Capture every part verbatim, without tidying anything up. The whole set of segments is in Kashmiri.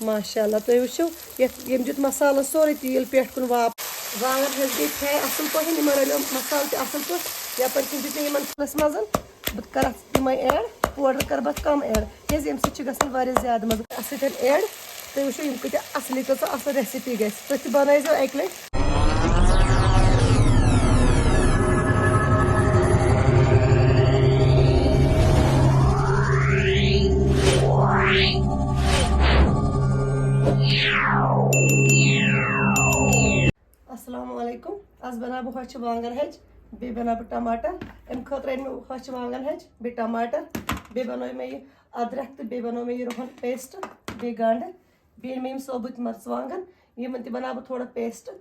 ماشاء اللہ، تُہۍ وٕچھِو، یَتھ ییٚمۍ دیُت مصالَس سورُے تیٖل پٮ۪ٹھ کُن واپس۔ وانٛگَن حظ گٔے fry اَصٕل پٲٹھۍ، یِمَن رَلیو مصالہٕ تہِ اَصٕل پٲٹھۍ۔ یَپٲرۍ کِنۍ دیُت مےٚ یِمَن پھُلَس منٛز، بہٕ کَرٕ اَتھ یِمَے add، powder کَرٕ بہٕ اَتھ کَم add، کیٛازِ اَمہِ سۭتۍ چھِ گژھان واریاہ زیادٕ مَزٕ اَتھ سۭتۍ add۔ تُہۍ وٕچھِو، یِم کۭتیٛاہ اَصٕل، یہِ کۭژاہ اَصٕل recipe گژھِ۔ تُہۍ تہِ بَنٲیزیو اَکہِ لَٹہِ۔ السلام علیکم۔ آز بناو بہٕ ہۄچھِ وانٛگن ہَچہِ، بیٚیہِ بناو بہٕ ٹماٹر۔ اَمہِ خٲطرٕ أنۍ مےٚ ہۄچھِ وانٛگن ہَچہِ، بیٚیہِ ٹماٹر، بیٚیہِ بنٲو مےٚ یہِ أدرکھ تہٕ بیٚیہِ بنٲو مےٚ یہِ رُہن paste، بیٚیہِ گنٛڈٕ، بیٚیہِ أنۍ مےٚ یِم ثٲبوٗت مرژٕوانٛگن، یِمن تہِ بناو بہٕ تھوڑا paste۔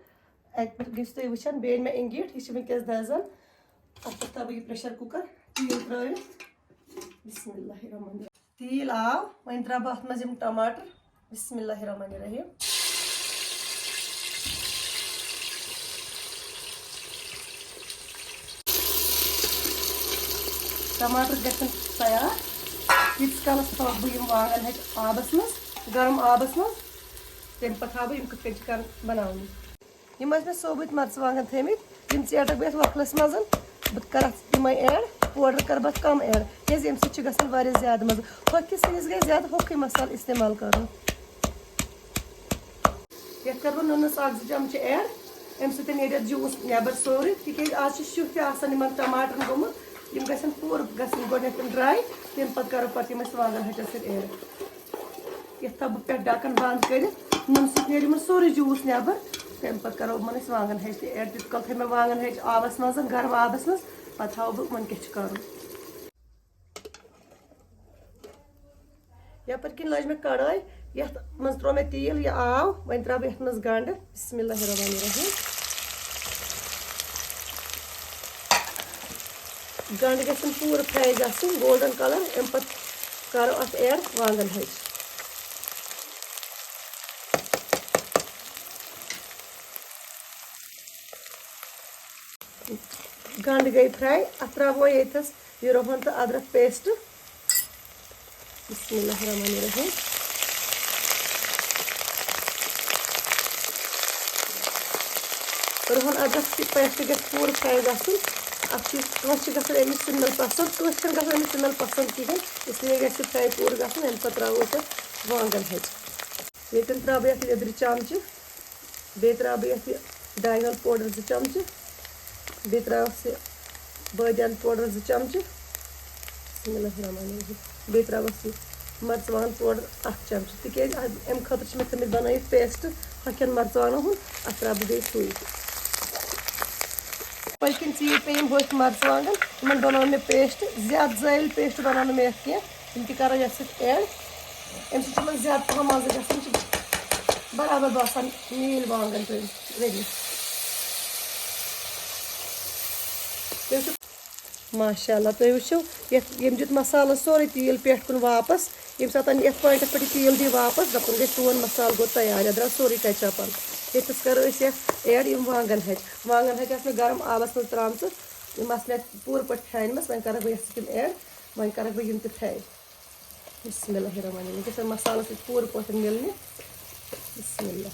اَتہِ پٮ۪ٹھ گٔژھِو تُہۍ وٕچھان، بیٚیہِ أنۍ مےٚ اِنگیٖٹھ، یہِ چھِ وٕنکیٚس دَزان۔ اَتھ پٮ۪ٹھ تھاوٕ بہٕ یہِ pressure cooker، تیٖل ترٲوِتھ۔ بسم اللہ الرحمن الرحیم۔ تیٖل آو، وۄنۍ ترٛاوٕ بہٕ اَتھ منٛز یِم ٹماٹر۔ بسم اللہ الرحمن الرحیم۔ ٹماٹر گژھن تیار۔ ییٖتِس کالس تھاوَکھ بہٕ یِم وانٛگن ہَچہِ آبس منٛز، گرم آبس منٛز۔ تَمہِ پتہٕ ہاوٕ بہٕ یِم کِتھ کٔنۍ چھِ کران بناونہِ۔ یِم ٲسۍ مےٚ ثٲبوٗت مرژٕوانٛگن تھٲیمٕتۍ، یِم ژیٹَکھ بہٕ یَتھ وۄکھلَس منٛز۔ بہٕ کَرٕ اَتھ یِمَے add، powder کَرٕ بہٕ اَتھ کَم add، کیٛازِ اَمہِ سۭتۍ چھِ گژھان واریاہ زیادٕ مَزٕ۔ ہوٚکھِس سِنِس گژھِ زیادٕ ہوٚکھُے مصالہٕ استعمال کَرُن۔ یَتھ کَرٕ بہٕ نُنَس اَکھ زٕ چَمچہٕ add، اَمہِ سۭتۍ نیرِ اَتھ juice نٮ۪بَر سورُے، تِکیٛازِ آز چھُ شُہ تہِ آسان یِمَن ٹماٹرَن گوٚمُت، یِم گژھن پوٗرٕ گژھٕنۍ گۄڈٕنٮ۪تھ dry، تَمہِ پَتہٕ کَرو پَتہٕ یِم أسۍ وانٛگَن ہَچَس سۭتۍ add۔ یَتھ تھاوٕ بہٕ پٮ۪ٹھ ڈَکَن بنٛد کٔرِتھ۔ نُنہٕ سۭتۍ نیرِ یِمَن سورُے juice نٮ۪بَر۔ تَمہِ پَتہٕ کَرو یِمَن أسۍ وانٛگَن ہَچہِ تہِ add۔ تیٖتِس کال تھٲے مےٚ وانٛگَن ہَچہِ آبَس منٛز، گرم آبَس منٛز۔ پَتہٕ ہاوٕ بہٕ یِمَن کیٛاہ چھُ کَرُن۔ یَپٲرۍ کِنۍ لٲج مےٚ کڑٲے، یَتھ منٛز ترٛوو مےٚ تیٖل، یہِ آو۔ وۄنۍ ترٛاوٕ بہٕ یَتھ منٛز گنٛڈٕ۔ بسم اللہ الرحمن الرحیم۔ گنٛڈٕ گژھن پوٗرٕ fry گژھٕنۍ، golden colour۔ اَمہِ پَتہٕ کَرو اَتھ add وانٛگَن ہَچہِ۔ گنٛڈٕ گٔے fry، اَتھ ترٛاوو ییٚتھَس یہِ رُہَن تہٕ أدرَک paste۔ بسم اللہ الرحمن الرحیم۔ رُہَن أدرَک تہِ paste گژھِ پوٗرٕ fry گژھُن۔ اَتھ چھِ، کٲنٛسہِ چھِ گژھان اَمِچ smell پَسنٛد، کٲنٛسہِ چھَنہٕ گژھان اَمِچ smell پَسنٛد کِہیٖنۍ، اس لیے گژھِ یہِ fry پوٗرٕ گژھُن۔ اَمہِ پَتہٕ ترٛاوو أسۍ اَتھ وانٛگَن ہَچہِ۔ ییٚتٮ۪ن ترٛاوٕ بہٕ یَتھ لیٚدرِ چَمچہٕ، بیٚیہِ ترٛاوٕ بہٕ یَتھ یہِ ڈاینَل powder زٕ چَمچہٕ، بیٚیہِ ترٛاوَس یہِ بٲدیان powder زٕ چَمچہٕ۔ بسم اللہ الرحمن الرحیم۔ بیٚیہِ ترٛاوَس یہِ مرژٕوانٛگَن powder اَکھ چَمچہٕ، تِکیٛازِ اَتھ، اَمہِ خٲطرٕ چھِ مےٚ تھٲومٕتۍ بَنٲیِتھ paste ہۄکھٮ۪ن مرژٕوانٛگَن ہُنٛد۔ اَتھ ترٛاوٕ بہٕ بیٚیہِ سُے تہِ۔ پٔتۍ کِنۍ ژیٖرۍ پیٚیہِ یِم ہوٚکھۍ مرژٕوانٛگَن، یِمَن بَنوو مےٚ paste۔ زیادٕ زٲیِل paste بَنوو نہٕ مےٚ یَتھ کینٛہہ، یِم تہِ کَرو یَتھ سۭتۍ add۔ اَمہِ سۭتۍ چھِ یِمَن زیادٕ پَہَم مَزٕ گژھان، یِم چھِ برابر باسان میٖلۍ وانٛگَن تُہۍ رٔنِتھ۔ تُہۍ وٕچھِو، ماشاء اللہ، تُہۍ وٕچھِو، یَتھ ییٚمۍ دیُت مصالَس سورُے تیٖل پٮ۪ٹھ کُن واپَس۔ ییٚمہِ ساتہٕ یَتھ point پٮ۪ٹھ یہِ تیٖل دی واپَس، دَپُن گژھِ سون مصالہٕ گوٚو تیار، یَتھ درٛاو سورُے ketchup۔ ییٚتِس کَرو أسۍ یَتھ add یِم وانٛگَن ہَچہِ۔ وانٛگَن ہَچہِ آسہٕ مےٚ گرم آبَس منٛز ترٛامژٕ، یِم آسہٕ مےٚ پوٗرٕ پٲٹھۍ پھیٛانمَژٕ، وۄنۍ کَرَکھ بہٕ یَتھ سۭتۍ یِم add، وۄنۍ کَرَکھ بہٕ یِم تہِ fry۔ بسم اللہ الرحمن الرحیم۔ یہِ گژھِ مصالَس سۭتۍ پوٗرٕ پٲٹھۍ مِلنہِ۔ بسم اللہ۔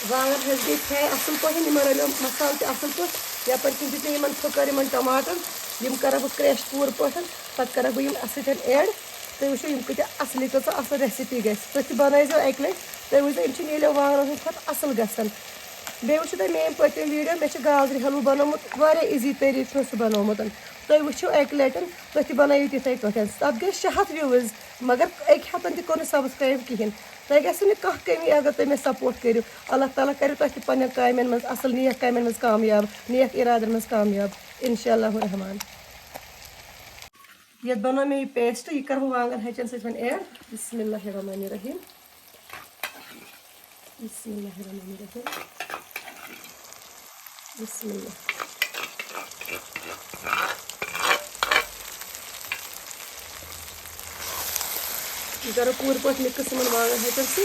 وانٛگَن حظ گٔے fry اَصٕل پٲٹھۍ، یِمَن رَلیو مصالہٕ تہِ اَصٕل پٲٹھۍ۔ یَپٲرۍ کِنۍ دیُت مےٚ یِمَن پھٕکَر، یِمَن ٹماٹرَن، یِم کَرَکھ بہٕ crush پوٗرٕ پٲٹھۍ۔ پَتہٕ کَرَکھ بہٕ یِم اَتھ سۭتۍ add۔ تُہۍ وٕچھِو، یِم کۭتیٛاہ اَصٕل، یہِ کۭژاہ اَصٕل recipe گژھِ۔ تُہۍ تہِ بَنٲیزیو اَکہِ لَٹہِ۔ تُہۍ وٕچھزیو، یِم چھِ نیٖلیو وانٛگنَن ہٕنٛدۍ کھۄتہٕ اَصٕل گژھان۔ بیٚیہِ وٕچھِو تُہۍ میٛٲنۍ پٔتِم video، مےٚ چھِ گازرِ حلوٕ بَنومُت، واریاہ easy طریٖقہٕ چھُ مےٚ سُہ بَنومُت۔ تُہۍ وٕچھِو اَکہِ لَٹہِ، تُہۍ تہِ بَنٲیِو تِتھَے کٲٹھۍ۔ تَتھ گٔے شےٚ ہَتھ views، مگر أکۍ ہَتَن تہِ کوٚر نہٕ subscribe کِہیٖنۍ۔ تۄہہِ گژھِ نہٕ کانٛہہ کٔمی اگر تُہۍ مےٚ support کٔرِو۔ اللہ تعالیٰ کَرِ تۄہہِ تہِ پنٛنٮ۪ن کامٮ۪ن منٛز اَصٕل، نیک کامٮ۪ن منٛز کامیاب، نیک اِرادَن منٛز کامیاب، اِنشاء اللہ الرحمٰن۔ یَتھ بَنوو مےٚ یہِ paste، یہِ کَرٕ بہٕ وانٛگَن ہَچَن سۭتۍ وۄنۍ add۔ بسم اللہ الرحمٰن الرحیم۔ بسم اللہ الرحمٰن الرحیم۔ بسم اللہ۔ یہِ کَرو پوٗرٕ پٲٹھۍ mix یِمَن وانٛگَن ہَچَن سۭتۍ۔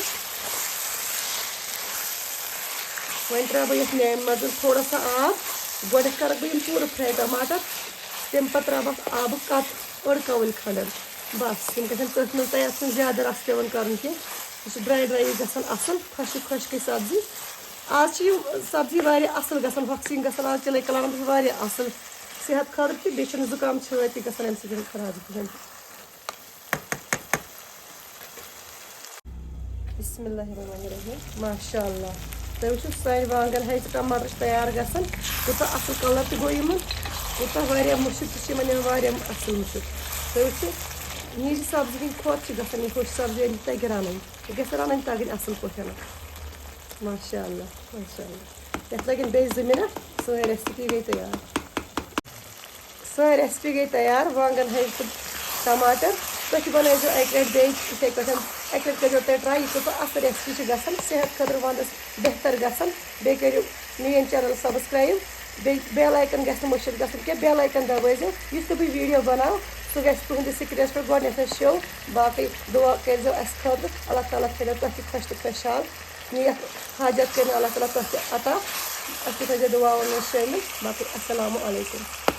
وۄنۍ ترٛاوٕ بہٕ یَتھ نیامہِ منٛز تھوڑا سا آب۔ گۄڈٕنٮ۪تھ کَرَکھ بہٕ یِم پوٗرٕ fry ٹماٹر، تَمہِ پَتہٕ ترٛاوَکھ آبہٕ cup، أڑ کَوٕلۍ کھنٛڈَن۔ بس، یِم گژھن تٔتھۍ منٛز تۄہہِ اَتھ چھُنہٕ زیادٕ رَس پٮ۪وان کَرُن کینٛہہ۔ یہِ چھُ dry dry یہِ گژھان اَصٕل، خۄشٕک خۄشکٕے سبزی۔ آز چھِ یِم سبزی واریاہ اَصٕل گژھان، ہۄکھ سِنۍ گژھان آز چِلَے کَلَن منٛز واریاہ اَصٕل صحت خٲطرٕ تہِ، بیٚیہِ چھُنہٕ زُکام چھٲتۍ تہِ گژھان اَمہِ سۭتۍ خراب کِہیٖنۍ۔ بسم اللہ الرحمن الرحیم۔ ماشاء اللہ، تُہۍ وٕچھِو سانہِ وانگن ہَچہِ ٹماٹر چھِ تیار گژھان، کوٗتاہ اَصٕل کلر تہِ گوٚو یِمن، کوٗتاہ واریاہ مُشُک تہِ چھُ یِمن یِوان، واریاہ اَصٕل مُشُک۔ تُہۍ وٕچھِو، نیٖجہِ سبزی ہٕنٛدۍ کھۄتہٕ چھِ گژھان یہِ ہوٚچھ سبزی ییٚلہِ تۄہہِ رَنٕنۍ، یہِ گژھِ رَنٕنۍ تَگٕنۍ اَصٕل پٲٹھۍ۔ ماشاء اللہ، ماشاء اللہ، یَتھ لَگن بیٚیہِ زٕ مِنٹ، سٲنۍ ریسپی گٔے تیار۔ سٲنۍ ریسپی گٔے تیار، وانگن ہَچہِ تہٕ ٹماٹر۔ تُہۍ تہِ بنٲیزیو اَکہِ لَٹہِ بیٚیہِ یِتھَے پٲٹھۍ، اَکہِ لَٹہِ کٔرۍزیو تُہۍ ٹراے، یہِ کۭژاہ اَصٕل ریسپی چھِ گژھان، صحت خٲطرٕ وَندَس بہتر گژھان۔ بیٚیہِ کٔرِو میٲنۍ چینل سبسکرایب، بیٚیہِ بیل آیکن گژھِ نہٕ مٔشِتھ گژھُن کینٛہہ، بیل آیکن دبٲیزیو، یُس تہِ بہٕ ویٖڈیو بناو سُہ گژھِ تُہنٛدِس سکرینس پٮ۪ٹھ گۄڈٕنیتھٕے شو۔ باقٕے دُعا کٔرۍزیو اَسہِ خٲطرٕ، اللہ تعالیٰ تھٲینو تۄہہِ تہِ خۄش تہٕ خۄشحال، نیک حاجت کٔرِنۍ اللہ تعالیٰ تۄہہِ تہِ عطا۔ اَسہِ تہِ تھٲیزیو دُعاوَن منٛز شٲمِل۔ باقٕے السلام علیکم۔